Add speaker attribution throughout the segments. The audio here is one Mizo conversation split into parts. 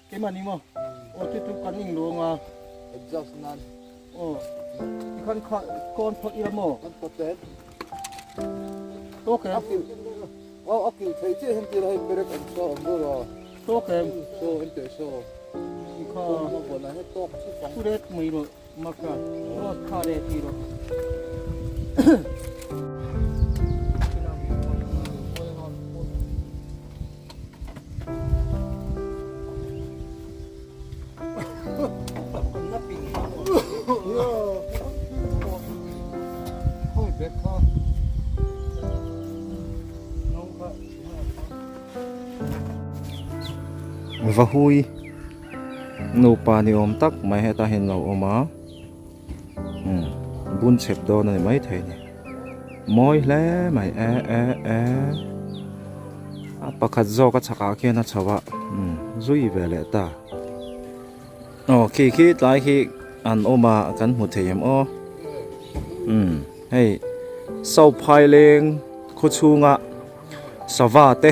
Speaker 1: Keimah ni maw? Aw chu chu kan ing lo anga.
Speaker 2: Adjust nan.
Speaker 1: Aw tikhan kha kawn phawt ila maw?
Speaker 2: Kan phawt em?
Speaker 1: Tawk em?
Speaker 2: Aw a kilh theih chiah hian tira hei perek an saw awm deuh a.
Speaker 1: Tawk em?
Speaker 2: Saw en teh saw.
Speaker 1: Tikha.
Speaker 2: Kawng a buan ah hian tawk chu pang.
Speaker 1: Thuret mai rawh Maka rawt kha le ti rawh.
Speaker 3: Vahui nupa ni awm tak mai hetah hian lo awm a bun chhep dawn a ni maithei a ni mawi hle mai e e e a pakhat zawk a chhakah khian a chho a zui ve leh ta aw khi khi tlai khi an awm a kan hmu thei em aw umm hei Sauphai leng khaw chhunga sava te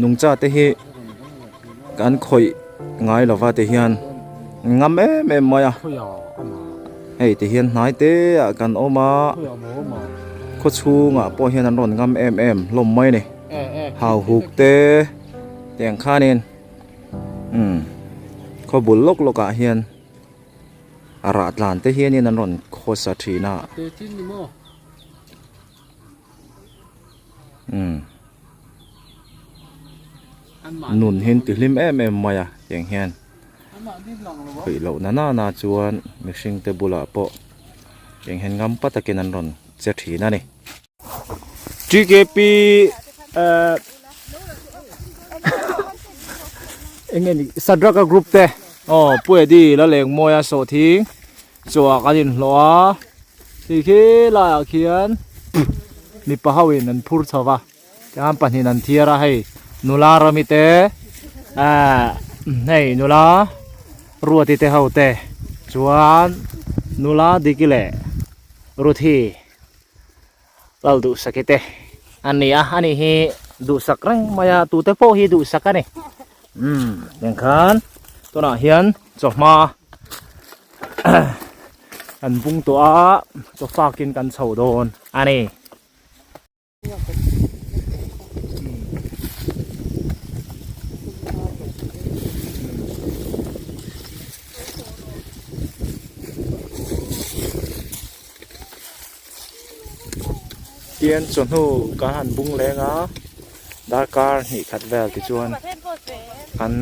Speaker 3: nungcha te hi kan khawih ngai lova ti hian ngam em em mai a hei ti hian hnai te ah kan awm a khaw chhungah pawh hian an rawn ngam em em hlawm mai a ni hau huk te tiang khanin umm khaw bul lawk lawk ah hian a rah tlan te hianin an rawn khawsa thin a. Umm nun hi ti hlim em em mai a tiang hian khawi loh na nana chuan mihring te bulah pawh tiang hian ngam pa takin an rawn che thin a ni. TKP eh eng nge ni Sadraka group te aw Pu Eddie la leng mawi a sawhthing Chawah kan inhlawh a, khi khi laiah khian mipa ho in an phur chho va, tichuan pahnihin an thiar a hei nula rami te ahh hei nula ruati te ho te chuan nula diki leh ruthi lal duhsaki te an ni a, ani hi duhsak reng mai a tute pawh hi duhsak a ni umm tiangkhan tunah hian chawhma. Kan bung tawh a chaw fakin kan chho dawn a ni. Tian chawhnu kan han bung leng a darkar hnih khat vel tichuan kan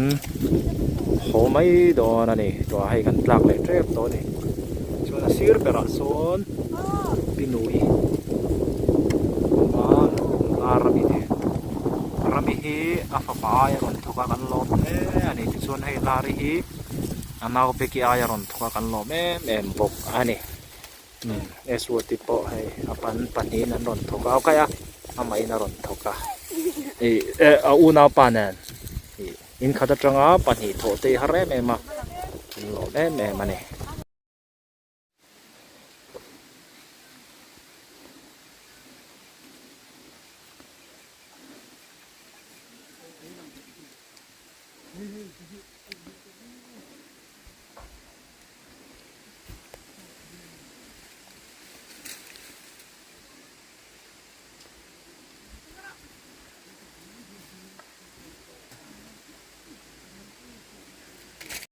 Speaker 3: haw mai dawn a ni tawh hei kan tlak leh tep tawh a ni chuan a sir berah sawn pinui a awm a rami te rami hi a fapa aia rawn thawk a kan lawm hle a ni tichuan hei lari hi a nau beki aia rawn thawk a kan lawm em em bawk a ni. SWOT pawh hei a pan pahnihin an rawn thawk a okay a amahin a rawn thawk a ih eh a unaupa nen ih in khat atanga pahnih thawh te hi har em em a an lawm em em a ni.